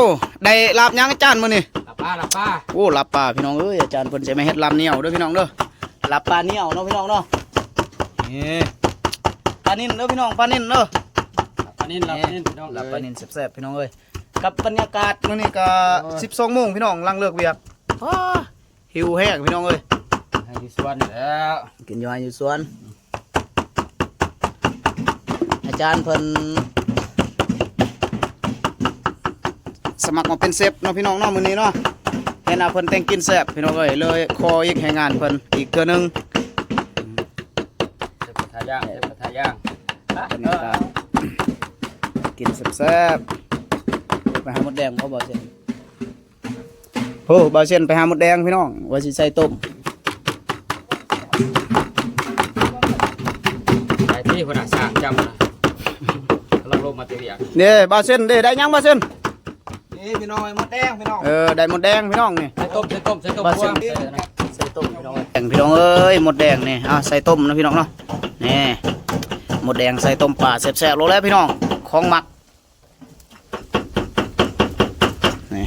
ໂອ້ ໄດ້ລາບຫຍັງອາຈານມື້ນີ້? ລາບປາ ລາບປາ. ໂອ້ ລາບປາພີ່ນ້ອງເອີຍ, ອາຈານເພິ່ນຈະມາເຮັດລາບໜຽວເດີພີ່ນ້ອງເດີ. ລາບປາໜຽວເນາະພີ່ນ້ອງເນາະ. ນີ້ ປານິນເດີພີ່ນ້ອງ, ປານິນເດີ. ລາບປານິນ ລາບປານິນພີ່ນ້ອງເອີຍ, ລາບປານິນແຊບໆພີ່ນ້ອງເອີຍ. ກັບບັນຍາກາດມື້ນີ້ກໍ ໂອ້ຍ ສິບສອງໂມງພີ່ນ້ອງ ຫຼັງເລີກວຽກ. ອ້າ ຫິວແຮງພີ່ນ້ອງເອີຍ, ໃຫ້ຢູ່ສວນແລ້ວ ກິນຢູ່ໄຮ່ຢູ່ສວນ. ອາຈານເພິ່ນສະໝັກມາເປັນເຊັຟເນາະພີ່ນ້ອງເນາະ ມື້ນີ້ເນາະ. ເຫັນວ່າເພິ່ນແຕ່ງກິນແຊບພີ່ນ້ອງເອີຍ, ເລີຍຂໍອີກແຮງງານເພິ່ນອີກເທື່ອໜຶ່ງ. ເຊັຟກະທະຍ່າງ ເຊັຟກະທະຍ່າງ. ບັນຍາກາດກິນແຊບໆ. ໄປຫາມົດແດງບໍ່ ບໍ່ເຊັ່ນ? ໂອ້ ບ່າວເຊັ່ນໄປຫາມົດແດງພີ່ນ້ອງ ວ່າຊິໃສ່ຕົ້ມ. ໄປທີ່ຫົວໜ້າຊ່າງຈຳນະ ກຳລັງລົງມາແຕ່ວຽກ. ເດ້ ບ່າວເຊັ່ນເດ້ ໄດ້ຫຍັງບ່າວເຊັ່ນ? ນີ້ພີ່ນ້ອງເອີຍ ມົດແດງພີ່ນ້ອງ. ເອີ ໄດ້ມົດແດງພີ່ນ້ອງນີ້. ໃສ່ຕົ້ມ ໃສ່ຕົ້ມ ໃສ່ຕົ້ມ ບ່າວເຊັ່ນ ພວງ ໃສ່ຕົ້ມພີ່ນ້ອງເອີຍ. ພີ່ນ້ອງເອີຍ ມົດແດງນີ້ ເອົາໃສ່ຕົ້ມນະພີ່ນ້ອງເນາະ. ນີ້ ມົດແດງໃສ່ຕົ້ມປາແຊບໆ ໂລດແລ້ວພີ່ນ້ອງ ຂອງມັກ. ນີ້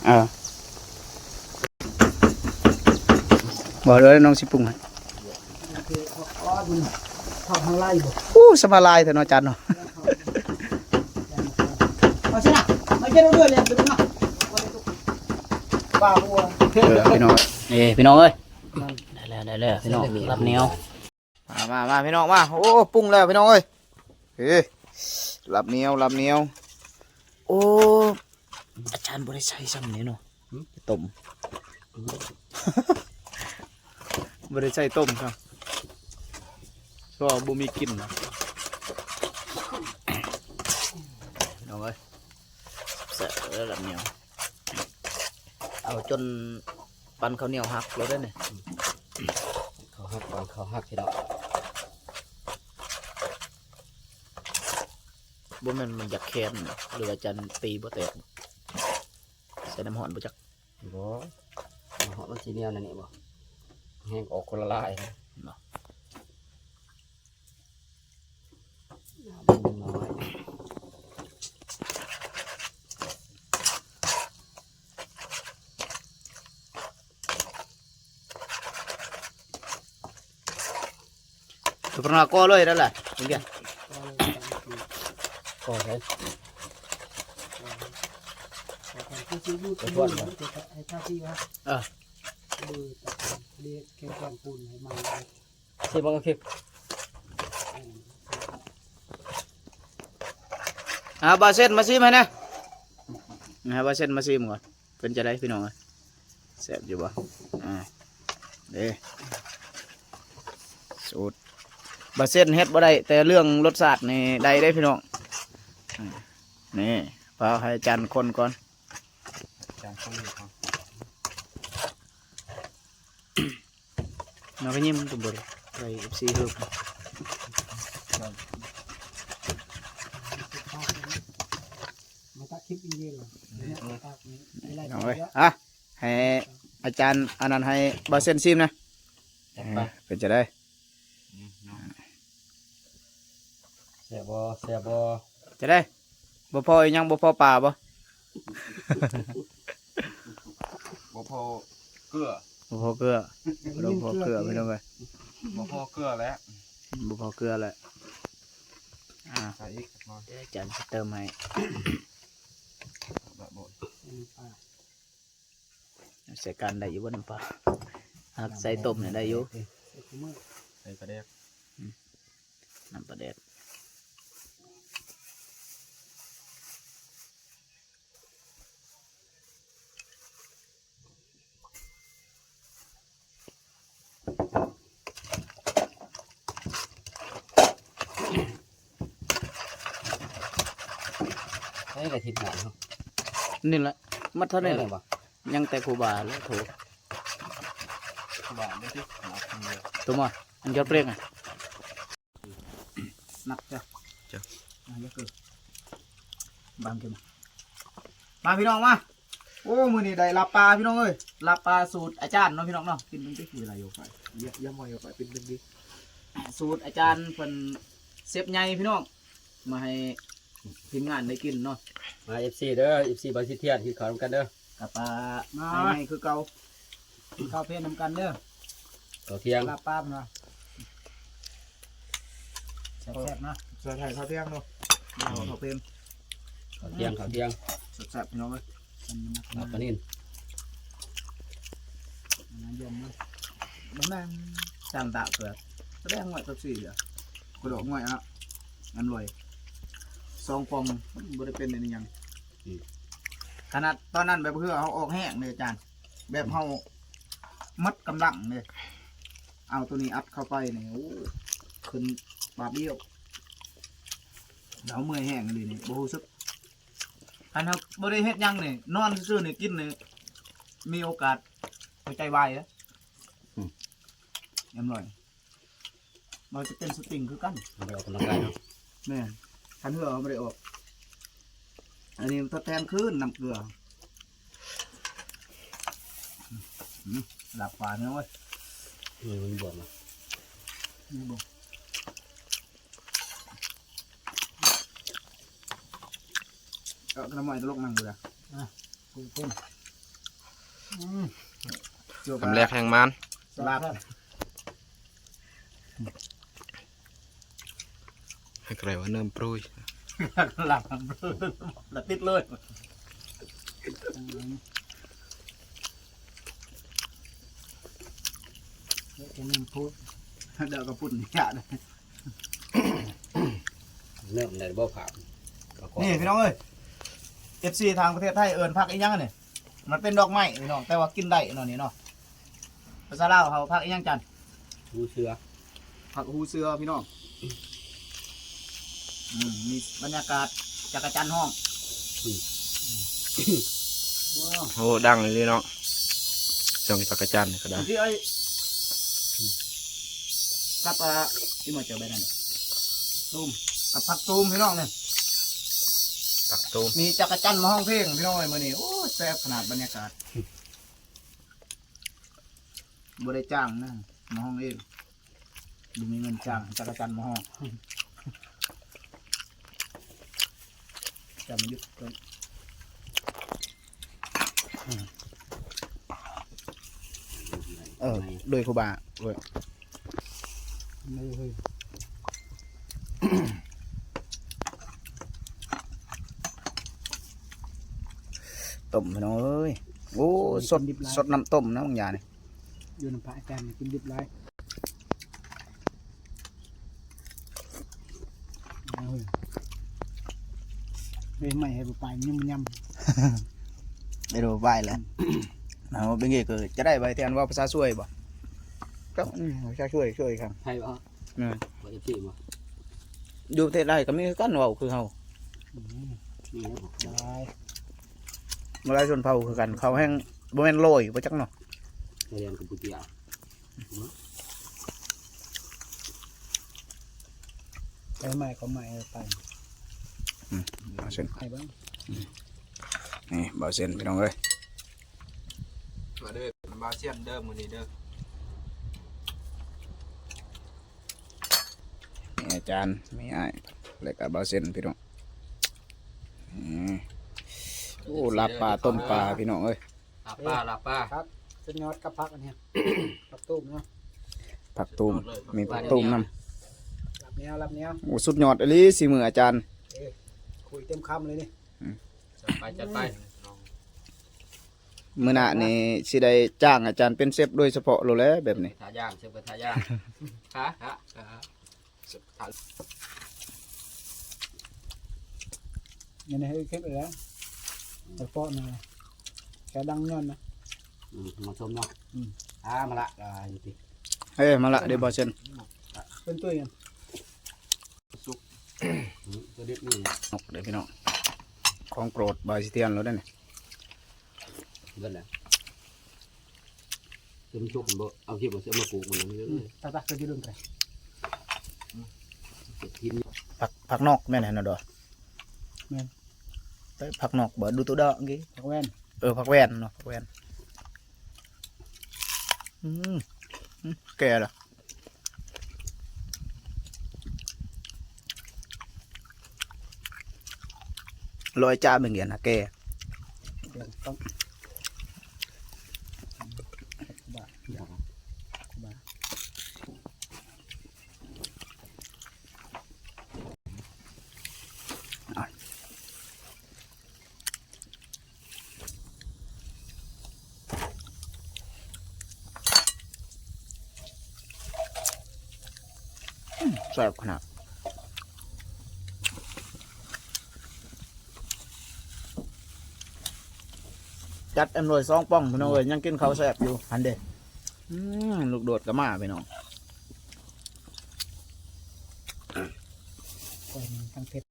ເອີ ບໍ່ເລີຍ ນ້ອງຊິປຸງໃຫ້. ໂອ້ ສະບາຍຫຼາຍແທ້ເນາະ ອາຈານເນາະ. ເອີ ພີ່ນ້ອງເອີຍ ນີ້ພີ່ນ້ອງເອີຍ ໄດ້ແລ້ວ ໄດ້ແລ້ວພີ່ນ້ອງ ລາບໜຽວ. ມາ ມາ ມາ ພີ່ນ້ອງມາ. ໂອ້ ປຸງແລ້ວພີ່ນ້ອງເອີຍ. ເອີ ລາບໜຽວ ລາບໜຽວ. ໂອ້ ອາຈານບໍ່ໄດ້ໃສ່ຊ້ຳນີ້ເນາະ. ຕົ້ມ ບໍ່ໄດ້ໃສ່ຕົ້ມຊ້ຳ ເພາະວ່າບໍ່ມີກິ່ນນະ. ພີ່ນ້ອງເອີຍ ແຊບເດີ ລາບໜຽວ. ເອົາຈົນ ປັ້ນເຂົ້າໜຽວຫັກໂລດເດ້ນີ້. ເຂົ້າຫັກ ປັ້ນເຂົ້າຫັກພີ່ນ້ອງ. ບໍ່ແມ່ນມັນຢາກແຄນບໍ ຫຼືວ່າຈານຕີບໍ່ແຕກ? ໃສ່ນ້ຳຮ້ອນບໍ່ຈັກ? ບໍ່ ນ້ຳຮ້ອນມັນຊິໜຽວແນວນີ້ບໍ? ແຮງອອກຄົນລະລາຍເນາະ. ເພິ່ນວ່າກໍເລີຍນັ້ນແຫຼະ ເຫັນບໍ່? ກໍໃສ່ ເອີ ຊິເບິ່ງ ໂອເຄ. ອ່າ ບ່າວເຊັ່ນມາຊີມໃຫ້ແດ່ ໃຫ້ບ່າວເຊັ່ນມາຊີມກ່ອນ ເປັນຈັ່ງໃດພີ່ນ້ອງເອີຍ ແຊບຢູ່ບໍ່? ອ່າ ເດ້ ສູດ ບ່າວເຊັ່ນເຮັດບໍ່ໄດ້ ແຕ່ເລື່ອງລົດຊາດນີ້ໄດ້ເດ້ພີ່ນ້ອງ. ນີ້ ພາໃຫ້ອາຈານຄົນກ່ອນ ອາຈານຄົນເຮັດເນາະ. ນ້ອງກໍຍິ້ມຕົວເບີ ໄດ້ເອັຟຊີເຮີບ ມາຕັດຄລິບອີເມລ ນ້ອງເອີຍ ອ່ະ ໃຫ້ອາຈານອັນນັ້ນ ໃຫ້ບ່າວເຊັ່ນຊີມນະ ເປັນຈັ່ງໃດ? ແຊບບໍ່ ແຊບບໍ່? ຈັ່ງໃດ? ບໍ່ພໍອີຫຍັງ ບໍ່ພໍປາບໍ່? ບໍ່ພໍເກືອ ບໍ່ພໍເກືອ ບໍ່ພໍເກືອ ພີ່ນ້ອງເອີຍ ບໍ່ພໍເກືອແຫຼະ ບໍ່ພໍເກືອແຫຼະ. ອ່າ ໃສ່ອີກ ເດີ ອາຈານຊິເຕີມໃຫ້. ໃສ່ກັນໄດ້ຢູ່ບໍ່ນ້ຳປາ? ຫາກໃສ່ຕົ້ມນີ້ໄດ້ຢູ່ ໃສ່ປາແດກ ອືມ ນ້ຳປາແດກ. ໃສ່ກະທິບໜ້າເນາະ ນີ້ແຫຼະ ໝົດເທົ່ານີ້ແຫຼະ ຍັງແຕ່ຄູບາແຫຼະໂທ ຄູບາບໍ່ຕິດໜ້າຄົນດຽວ ຕົວມາ ອັນຍອດເປຣກນະ. ໜັກເຈົ້າ ເຈົ້າ ມາເດີ ບັງຂຶ້ນມາ ມາພີ່ນ້ອງມາ. ໂອ້ ມື້ນີ້ໄດ້ລາບປາພີ່ນ້ອງເອີຍ ລາບປາສູດອາຈານເນາະພີ່ນ້ອງເນາະ. ກິນເບິ່ງຕິ ເວລາຢູ່ໄປ ຢ່າ ຢ່າມອຍຢູ່ໄປ ກິນເບິ່ງຕິ ສູດອາຈານເພິ່ນ ເຊັຟໃຫຍ່ພີ່ນ້ອງ. ມາໃຫ້ທີມງານໄດ້ກິນເນາະ ມາ ເອັຟຊີ ເດີ ເອັຟຊີ ບ່າວສີທຽນ ກິນເຂົ້ານຳກັນເດີ ກັບ ອ່າ ມາ ອ້າຍໃຫຍ່ຄືເກົ່າ ກິນເຂົ້າເພນນຳກັນເດີ ເຂົ້າທ່ຽງ ລາບປາເພິ່ນວ່າ ແຊບໆເນາະ ເສືອໄທເຂົ້າທ່ຽງເນາະ ເຂົ້າເພນ ເຂົ້າທ່ຽງ ເຂົ້າທ່ຽງ ແຊບໆ ພີ່ນ້ອງເອີຍ ລາບປານິນ ມັນເຢັນເນາະ ບໍ່ແມ່ນ ຈານຕາກເກືອ ສະແດງໄວ້ກັບສີ່ເທື່ອ ກະດອກໄມ້ອະ ອັນລອຍ ສອງປ່ອງ ມັນບໍ່ໄດ້ເປັນອີ່ຫຍັງ ອືມ ຂະໜາດຕອນນັ້ນແບບເຫື່ອເຮົາອອກແຮງເດ້ອາຈານ ແບບເຮົາໝົດກຳລັງເດ້ ເອົາໂຕນີ້ອັດເຂົ້າໄປນີ້ ໂອ້ ຂຶ້ນບາດດຽວ ແລ້ວເມື່ອຍແຮງອີ່ຫຼີນີ້ ບໍ່ຮູ້ສຶກ ຄັນເຮົາບໍ່ໄດ້ເຮັດຫຍັງນີ້ ນອນຊື່ໆນີ້ ກິນນີ້ ມີໂອກາດຫົວໃຈວາຍເດ້ ອືມ ຮຽບຮ້ອຍ ບໍ່ວ່າຈະເປັນສະຕິງຄືກັນ ບໍ່ໄດ້ອອກກຳລັງກາຍເນາະ ແມ່ນ ຄັນເຫື່ອເຮົາບໍ່ໄດ້ອອກ ອັນນີ້ມັນທົດແທນຄືນນ້ຳເກືອ ອືມ ລາບປາເນາະເວີຍ ເອີ ມັນບວມນະ ນີ້ບໍ່ ເອົາກະນ້ຳໄມ້ຕະຫຼົກນັ່ງຢູ່ລະ ອ່ະ ກຸ້ງໆ ອືມ ຄຳແລກແຮງມານ ລາບ ໃຫ້ໃຄວ່າເນີ່ມໂປຣຍ ລາບ ລາບຕິດເລີຍ ອືມ ດຽວກະເນີ່ມພຸດ ດຽວກະພຸດຍາດ ເລີ່ມໄດ້ບໍ່ພາບ ນີ້ພີ່ນ້ອງເອີຍ ເອັຟຊີ ທາງປະເທດໄທເອີ້ນຜັກອີ່ຫຍັງອັນນີ້ ມັນເປັນດອກໄມ້ພີ່ນ້ອງ ແຕ່ວ່າກິນໄດ້ເນາະນີ້ເນາະ ພາສາລາວເຮົາຜັກອີ່ຫຍັງຈັນ ຫູເສືອ ຜັກຫູເສືອພີ່ນ້ອງ ອືມ ມີບັນຍາກາດຈັກກະຈັນຮ້ອງ ອືມ ໂອ້ ດັງອີ່ຫຼີເນາະ ສຽງຈັກກະຈັນນີ້ກະໄດ້ ທີ່ໄອ້ ກັບ ອ່າ ອີ່ໝໍ້ເຈົ້າໃບນັ້ນ ຕູມ ກັບຜັກຕູມພີ່ນ້ອງນີ້ ຜັກຕູມ ມີຈັກກະຈັນມາຮ້ອງເພງພີ່ນ້ອງເອີຍ ມື້ນີ້ ໂອ້ ແຊບຂະໜາດບັນຍາກາດ ບໍ່ໄດ້ຈ້າງນະ ມາຮ້ອງເອງ ບໍ່ມີເງິນຈ້າງຈັກກະຈັນມາຮ້ອງ ຈຳຢຸດກ່ອນ ເອີ ໂດຍຄູບາ ໂດຍ ເອີຍ ຕົ້ມພີ່ນ້ອງເອີຍ ໂອ້ ສົດ ສົດນ້ຳຕົ້ມນະບາງຢ່າງນີ້ ຢູ່ນຳພະອາຈານກິນດິບຫຼາຍ ເອີ ເຮັດໃໝ່ໃຫ້ບໍ່ປາຍຍຳ ຍຳ ໄດ້ບໍ່ປາຍແລ້ວ ເອົາເປັນເກກ ຈະໄດ້ໃບແທນວ່າພາສາຊ່ວຍບໍ່ ກໍ ອືມ ພາສາຊ່ວຍ ຊ່ວຍກັນ ໃຜບໍ່ ແມ່ນ ບໍ່ ເອັຟຊີ ບໍ່ ຢູ່ປະເທດໃດກໍມີຄືກັນ ເວົ້າຄືເຮົາ ອືມ ມີແລ້ວບໍ່ ຫຼາຍ ບໍ່ຫຼາຍຊົນເຜົ່າຄືກັນ ເຂົາແຮ່ງບໍ່ແມ່ນໂລຍບໍ່ຈັກເນາະ ໄທແລນກັມພູເຈຍ ໄປໃໝ່ ເຂົ້າໃໝ່ ເອີ ໄປ ອືມ ເອົາເສັ້ນ ໄປເບິ່ງ ອືມ ນີ້ ບ່າວເສັ້ນ ພີ່ນ້ອງເອີຍ ມາເດີ ບ່າວເສັ້ນເດີ ມື້ນີ້ເດີ ມີອາຈານ ມີອ້າຍ ແລ້ວກະບ່າວເສັ້ນ ພີ່ນ້ອງ ນີ້ ໂອ້ ລາບປາ ຕົ້ມປາ ພີ່ນ້ອງເອີຍ ລາບປາ ລາບປາ ຄັກ ສຸດຍອດກັບຜັກອັນນີ້ ຜັກຕູມເນາະ ຜັກຕູມ ມີຜັກຕູມນຳ ລາບໜຽວ ລາບໜຽວ ໂອ້ ສຸດຍອດອີ່ຫຼີ ສີມືອາຈານ ເອີ ຄຸຍເຕັມຄຳເລີຍນີ້ ອືມ ຈັດໄປ ຈັດໄປ ມື້ໜ້ານີ້ຊິໄດ້ຈ້າງອາຈານເປັນເຊັບໂດຍສະເພາະໂລດແຫຼະແບບນີ້ ຖ້າຢ່າງ ເຊັບກໍຖ້າຢ່າງ ຮະ ຮະ ຮະ ນີ້ໃນເຮັດຄລິບແລ້ວ ສະເພາະນະ ແຄ່ດັງຍ້ອນນະ ອືມ ມາຊົມເນາະ ອືມ ອ່າ ມາລະ ອ່າ ຢູ່ຕິ ເອີ ມາລະ ເດ ບໍ່ເຊັ່ນ ເປັນຕຸ້ຍ ສຸກ ອືມ ຕົວເດັດນີ້ ນົກເດ້ພີ່ນ້ອງ ຂອງໂປດບ່າວສີທຽນໂລດເດ້ນີ້ ເບິດແລ້ວ ເຊິ່ງມັນສຸກ ເອົາເກັບມາ ເອົາມາປູກມັນ ອືມ ຕາ ຕາ ເຈົ້າຊິເບິ່ງໄປ ຜັກ ຜັກນອກແມ່ນຫັ້ນນະດອກ ແມ່ນ ແຕ່ຜັກນອກບໍ່ ດູໂຕດອກກີ້ ຜັກແວ່ນ ເອີ ຜັກແວ່ນເນາະ ຜັກແວ່ນ ອືມ ອືມ ແກ່ລະ. ລອຍຈ້າເບິ່ງເດນະແກ. ແຊບຂະໜາດ. ຈັດເອັມຮ້ອຍສອງປ່ອງ ພີ່ນ້ອງເອີຍ ຍັງກິນເຂົ້າແຊບຢູ່. ຫັ້ນເດ້ ອືມ ລູກໂດດກໍມາ ພີ່ນ້ອງ. ກ້ອຍໜຶ່ງທັງເຜັດ